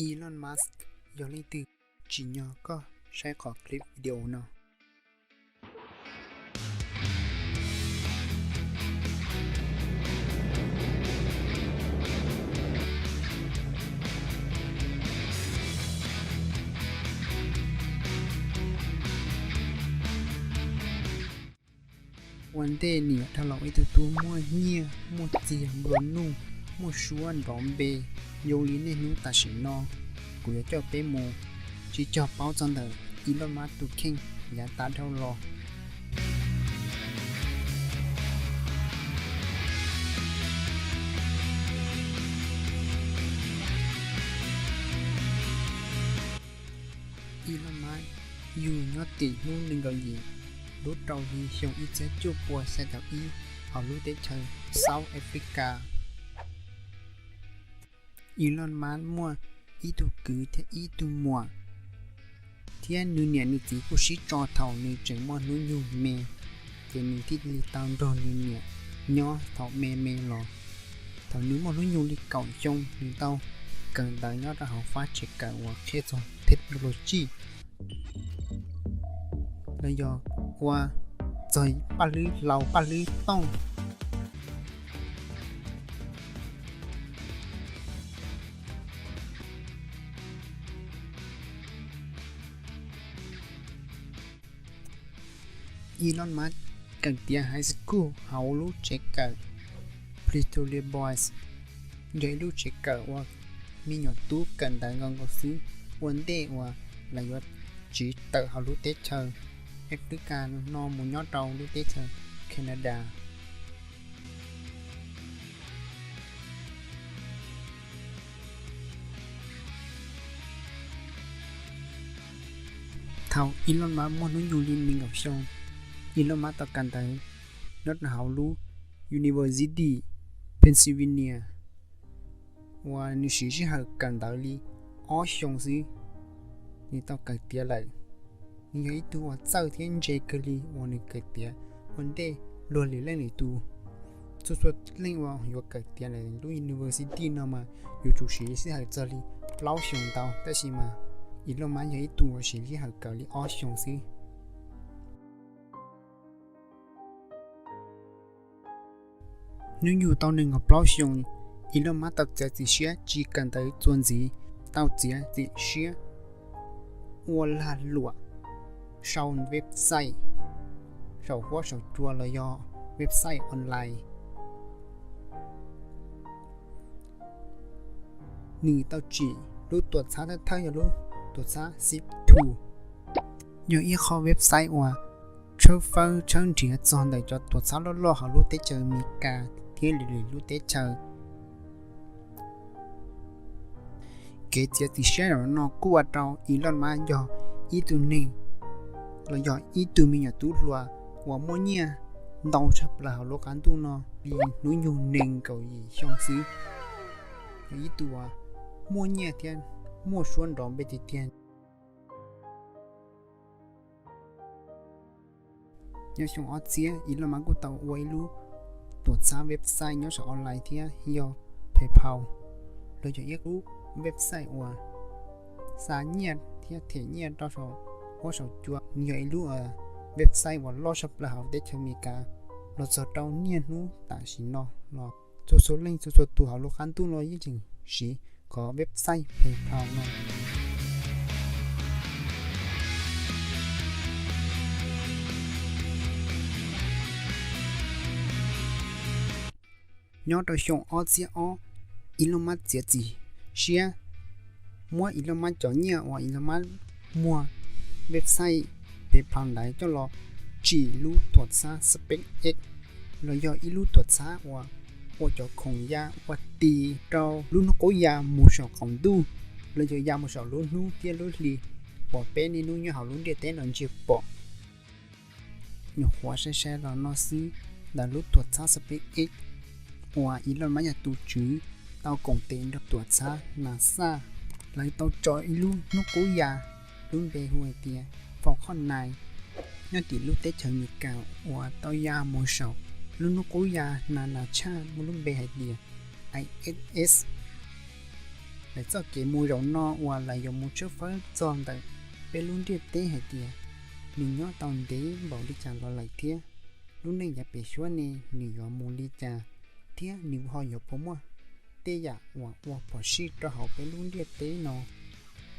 Elon Musk yog leej twg? Tsim nyog koj saib qhov clip video no. Ua ntej nws yuav dhau los ua ib tug tub muaj nyiaj, muaj txiag nplua nuj, muaj suab nrov npe, zoo li niaj hnub tam sim no. Kuv yuav coj peb mus sib cog paub txog ntawm Elon Musk tus kheej yav tas dhau los. Elon Musk yug nyob tim hnub nees nkaum yim lub rau hli xyoo ib txhiab cuaj pua xya caum ib hauv lub teb chaws South Africa. Elon Musk muaj ib tug kwv thiab ib tug muam, thiab nws niam nws txiv kuj sib tso thaum nws tseem muaj hnub nyoog me, ces nws thiaj li tau nrog nws niam nyob thaum me me los. Thaum nws muaj hnub nyoog li kaum xyoo, nws tau kawm ntawv nyob rau hauv fab tsev kawm uas qhia txog technology los yog ua txog paj hlwb hlau paj hlwb tooj. Elon Musk kawm tiav high school hauv lub tsev kawm Pretoria Boys, yog ib lub tsev kawm uas me nyuam tub kawm ntawv nkaus nkaus xwb ua ntej uas lawv yuav tsiv tawm hauv lub teb chaws Africa no mus nyob rau lub teb chaws Canada. Thaum Elon Musk muaj hnub nyoog li nees nkaum xyoo, Elon Musk tau kawm ntawv nyob rau hauv lub University Pennsylvania uas nws siv sij hawm kawm ntawv li ob xyoo xwb, nws tau kawm tiav lawm. Nws yog ib tug uas txawj thiab ntse kawg li uas nws kawm tiav ua ntej luag lwm leej lwm tus. Txhua txhua leej uas yuav kawm tiav lawm lub university no mas yuav tsum siv sij hawm txog li plaub xyoo ntau, tab sis mas Elon Musk yog ib tug uas siv sij hawm kawm li ob xyoo xwb. Hnub yug tau nees nkaum plaub xyoo, Elon Musk tau txiav txim siab tsis kawm ntawv txuas ntxiv, tau txiav txim siab ua lag luam sau website saum huab saum cua los yog website online. Nws tau tsim lub tuam txhab thawj thawj yog lub tuam txhab Zip two, yog ib qho website uas tshawb fawb tshawb nrhiav txog ntawm cov tuam txhab loj loj hauv lub teb chaws Amelikas thiab lwm lwm lub teb chaws. Kev txiav txim siab no kuj ua rau Elon Musk yog ib tug neeg los yog ib tug me nyuam tub hluas uas muaj nyiaj ntau tshaj plaws hauv lub qab ntuj no li hnub nyoog nees nkaum yim xyoo xwb. Yog ib tug uas muaj nyiaj thiab muaj suab nrov npe tiag tiag. Nyob xyoo ob txhiab, Elon Musk kuj tau ua ib lub tuam txhab website nyob saum online thiab yog PayPal, los yog ib lub website uas xa nyiaj thiab them nyiaj rau saum huab saum cua. Nws yog ib lub website uas loj tshaj plaws hauv teb chaws Amelikas los txog rau niaj hnub tam sim no los txhua txhua leej txhua txhua tus hauv lub qab ntuj no yeej tseem siv qhov website PayPal no. Nyob rau xyoo ob txhiab ob, Elon Musk txiav txim siab muab Elon Musk cov nyiaj uas Elon Musk muag website PayPal ntawd coj los tsim lub tuam txhab SpaceX, los yog ib lub tuam txhab uas ua cov khoom ya ua ti rau lub hnub qub ya mus saum qaum ntuj, los yog ya mus saum lub hnub thiab lub hli uas peb niaj hnub nyob hauv lub ntiaj teb no ntsia pom. Nyuam qhuav sai sai los no xwb, ntawm lub tuam txhab SpaceX uas Elon Musk yog tus tswv tau koom tes nrog tuam txhab NASA, lawv tau tso ib lub hnub qub ya, lub npe hu hais tias Falcon nine, nyob tim lub teb chaws Amelikas uas tau ya mus saum lub hnub qub ya na na tshaj muaj lub npe hais tias ISS. Lawv txoj kev mus zaum no uas lawv yuav mus tshawb fawb txog ntawm peb lub ntiaj teb hais tias nws nyob tau ntev npaum li cas los lawm thiab lub neej yav pem suab ne nws yuav mus li cas, thiab nws ho yuav puas muaj tej yam uas ua phom sij rau hauv peb lub ntiaj teb no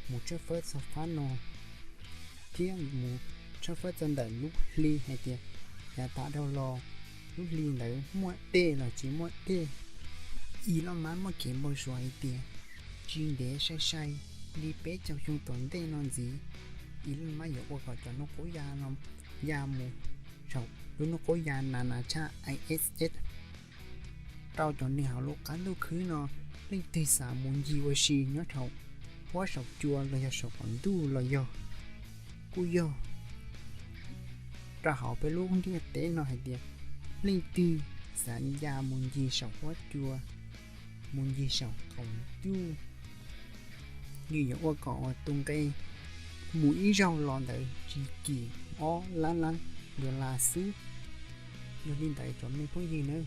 mus tshawb fawb txog fab no, thiab mus tshawb fawb txog ntawm lub hli hais tias yav tas dhau los lub hli ntawd muaj dej los tsis muaj dej. Elon Musk muaj kev npau suav hais tias tsis ntev sai sai li peb caug xyoo tom ntej no ntxiv, Elon Musk yuav ua kom cov hnub qub ya no ya mus saum lub hnub qub ya nas nas tshaj I S S rau cov neeg hauv lub qab ntuj khwb no. Leej twg xav mus ncig ua si nyob saum huab saum cua los yog saum qaum ntuj los yog kuj yog rau hauv peb lub ntiaj teb no hais tias leej twg xav ya mus ncig saum huab cua, mus ncig saum qaum ntuj, nws yuav ua kom tus nqe mus ib zaug los ntawd tsis kim ob lab lab dollar xwb. Yog li ntawd cov me phooj ywg nawb,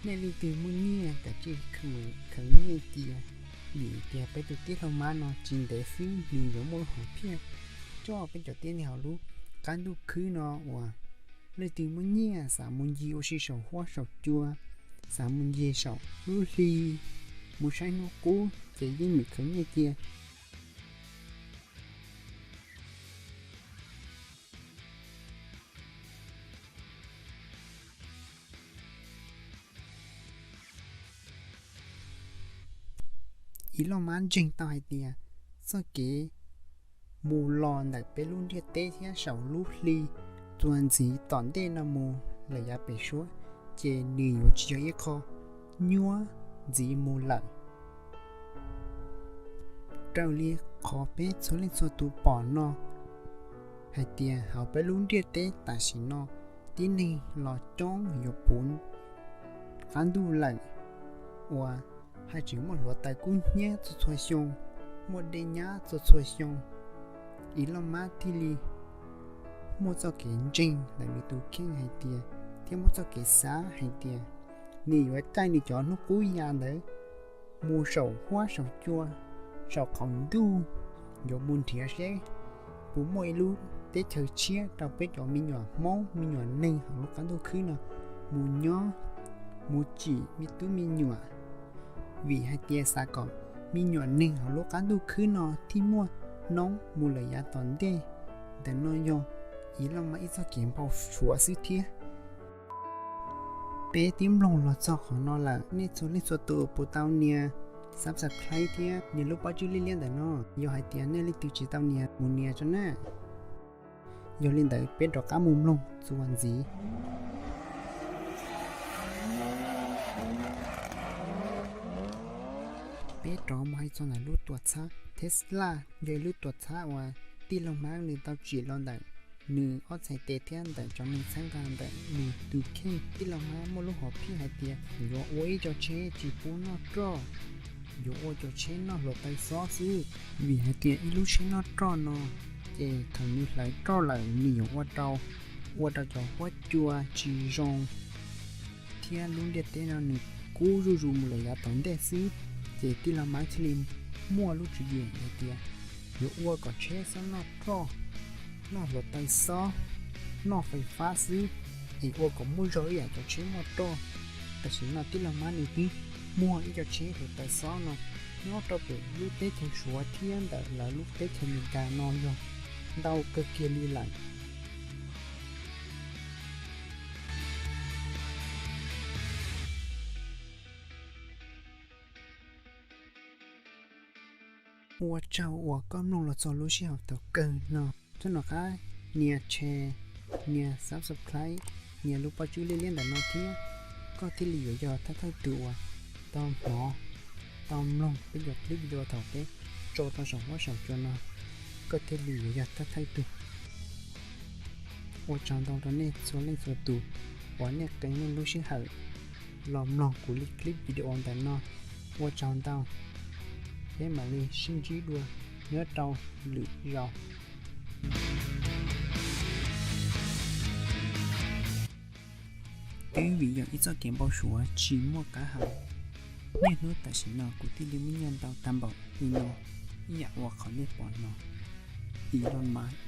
nej leej twg muaj nyiaj kav tsij khaws nyiaj cia, vim tias peb tus tij laug Mab no tsis ntev xwb nws yuav muaj lub hom phiaj coj peb cov tib neeg hauv lub qab ntuj khwb no uas leej twg muaj nyiaj xav mus ncig ua si saum huab saum cua, xav mus ncig saum lub hli, mus saib hnub qub ces yeej meem khaws nyiaj cia. Elon Musk ntseeg tau hais tias txoj kev mus los ntawm peb lub ntiaj teb thiab saum lub hli txuas ntxiv tom ntej no mus lawm yav pem suab, ces nws yuav tsis yog ib qho nyuaj ntxiv mus lawm. Raws li qhov peb txhua leej txhua tus pom no hais tias hauv peb lub ntiaj teb tam sim no tib neeg los coob yuav puv qab ntuj lawm, uas haj tseem muaj hluav taws kub hnyiab txhua txhua xyoo, muaj dej nyab txhua txhua xyoo. Elon Musk thiaj li muaj txoj kev ntseeg ntawm nws tus kheej hais tias, thiab muaj txoj kev xav hais tias nws yuav caij nws cov hnub qub ya ntawd mus saum huab saum cua, saum qaum ntuj, yuav mus nrhiav seb puas muaj ib lub teb chaws tshiab rau peb cov me nyuam Hmoob me nyuam neeg hauv lub qab ntuj khwb no mus nyob, mus tsim me tub me nyuam. Vim hais tias xav kom me nyuam neeg hauv lub qab ntuj khwb no thiaj muaj noob mus lawm yav tom ntej. Ntawm no yog Elon Musk ib txoj kev npau suav xwb thiab. Peb twb mloog los txog qhov no lawm, nej txhua leej txhua tus puas tau nias subscribe thiab nias lub pob tsib liab liab ntawm no? Yog hais tias nej leej twg tsis tau nias, mus nias tso na. Yog li ntawd peb rov qab mus mloog txuas ntxiv. Peb rov mus hais txog ntawm lub tuam txhab Tesla, yog ib lub tuam txhab uas tij laug Musk nws tau tsim los ntawm nws ob txhais tes thiab ntawm cov neeg txhawb nqa ntawm nws tus kheej. Tij laug Musk muaj lub hom phiaj hais tias yuav ua ib co tsheb tsis pub noj roj, yuav ua cov tsheb noj hluav taws xob xwb, vim hais tias ib lub tsheb noj roj no ces thaum nws hlawv roj lawm nws yuav ua rau, ua rau cov huab cua tsis zoo, thiab lub ntiaj teb no nws kub zuj zus mus lawm yav tom ntej xwb. Ces tij laug Musk thiaj li muaj lub tswv yim hais tias yuav ua kom tsheb xob noj roj, noj hluav taws xob, noj fais fab xwb, es ua kom muaj zog ib yam cov tsheb noj roj. Tam sim no tij laug Musk nws twb muag ib co tsheb hluav taws xob no nyob rau pem lub teb chaws Suav thiab ntawm lawv lub teb chaws Amelikas no yog ntau kawg kiag li lawm. Ua tsaug uas koj mloog los txog lub sij hawm thaum kawg no. Txhob nco qab nias share, nias subscribe, nias lub pob tsib liab liab ntawm no thiab, koj thiaj li yuav yog thawj thawj tus uas tau hnov, tau mloog peb cov clip video thaum peb tso tau saum huab saum cua no, koj thiaj li yuav yog thawj thawj tus. Ua tsaug ntau rau nej txhua leej txhua tus uas nej qee nej lub sij hawm los mloog kuv li clip video ntawm no. Ua tsaug ntau, peb mam li sib ntsib dua nyob rau lwm zaus. Twb vim yog ib txoj kev npau suav tsis muaj qab hau, Niaj hnub tam sim no kuv thiaj li muaj nyiaj ntau tag npaum li no, ib yam uas qhov nej pom no. Elon Musk.